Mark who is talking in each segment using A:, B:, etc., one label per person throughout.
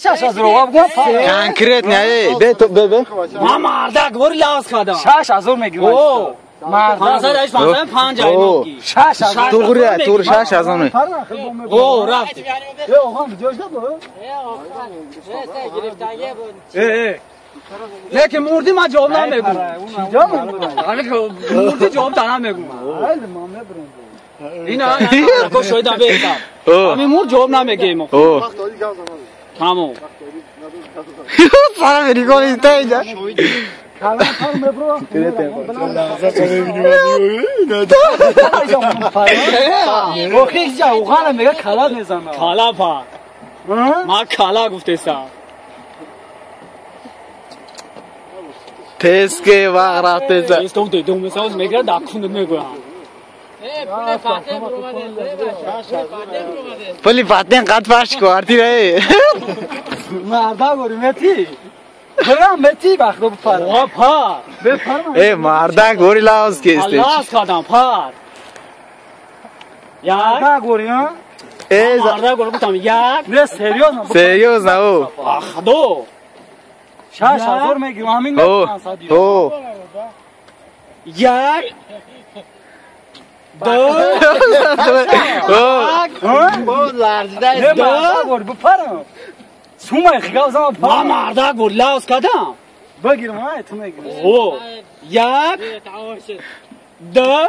A: 6000 оға
B: Конкретно, эй, бе то бе бе.
C: Ма мардак вори лавз кардам.
A: 6000 мегирам.
C: О, 500 500 5 ай.
A: 6000.
B: Туғри, туғри 6000.
C: О, рафт.
A: Э, оғам видеош дабо?
C: Э, э. Лекин мурди ма ҷавоб намегӯм.
A: Чиҷо мебурам?
C: Мурди ҷавоб та намегӯм.
A: Ҳайли ма мебурам.
C: Ина ко шоида беҳтар. Ами мур ҷавоб намегӯем. Тамом.
B: Сара меригон истайҷа.
A: Калан пар мебурам. Охи ҷа уғана мега кала мезанам.
C: Кала пар. Ма кала гуфтесам.
B: Тез ке вақт рафтеса.
C: Исток дедум месоз мегира дар кунут мегӯям.
B: Пули фатен қад фарш квартира эй.
A: Марда гори мети. Бирам мети вақто бипар.
C: О пар.
A: Бипарам.
B: Э марда гори лавз кесте.
C: Лавз кардам пар. Як.
A: Марда гори а?
B: Э
C: марда гори гуфтам як.
A: Не серьёзно.
B: Серьёзно о.
C: Ах до.
A: 6000 мегирам ҳамин
B: не. О.
C: Як. Ду.
A: Не марда гори бипарам. Сумай хигав зама пар.
C: Ма марда гори лавз кардам.
A: Бигирам ай ту мегири.
C: О. Як. Ду.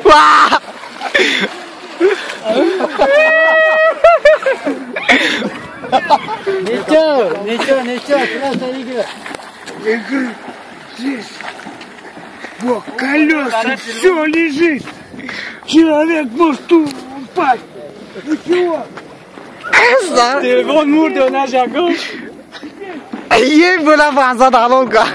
B: Ва!
A: Ничего, ничего, ничего, просто игра.
D: Игры здесь. Вот колеса, все лежит. Человек может упасть. Ну чего?
C: Телефон мурд наша гу.
B: Ей была 500 алон кар.